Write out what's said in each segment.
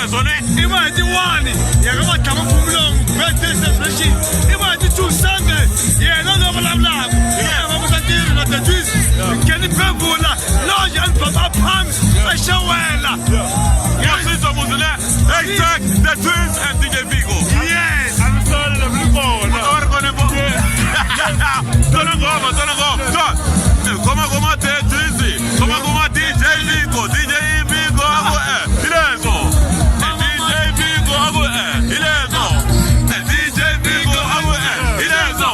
Sweswo ne? I va hi ti 1 ya ka Matlama Phumulong birthday celebration. I va hi ti 2 Sunday yena loyi vulavulaka. Yena va vusa ntirho na The Twins. Kenny Phevula, Lodge and Papa Palms a xewela. Ya swizwa muzi ne? Hashtag The Twins and DJ Vigo. Yes. Amisole lemlikona. Va ri kona vo. Tona ngoma, tona ngoma. So, khoma khoma The Twins, khoma khoma DJ Vigo, DJ Vigo aku eh. Hi leswo. DJ Vigo aku eh. Hi leswo. DJ Vigo aku eh. Hi leswo.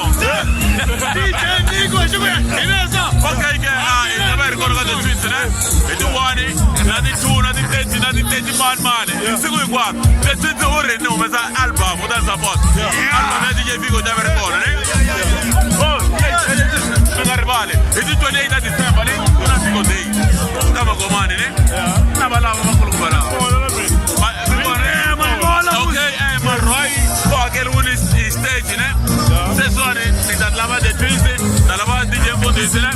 DJ Vigo xi ku hi leswo. Okay ke, ah, hi ta va hi ri kona ka The Twins ne? Hi ti 1 na ti 2 na ti 30 na ti 30 mani mani. Siku hinkwaro. The Twins u ri ni humesa album u ta support. Album ya DJ Vigo ta va ri kona ne? Oh, hey, hey, hey, mi nga rivali. Hi ti 28 ta December ne? Ku na Vigo Day. Ka Magomani ne? Na va lava vakulukumba lava. Mi kona? Okay, Marwai u hakeriwile hi stage ne? Sweswiwani ni ta lava The Twins, ta lava DJ Mfundhisi ne?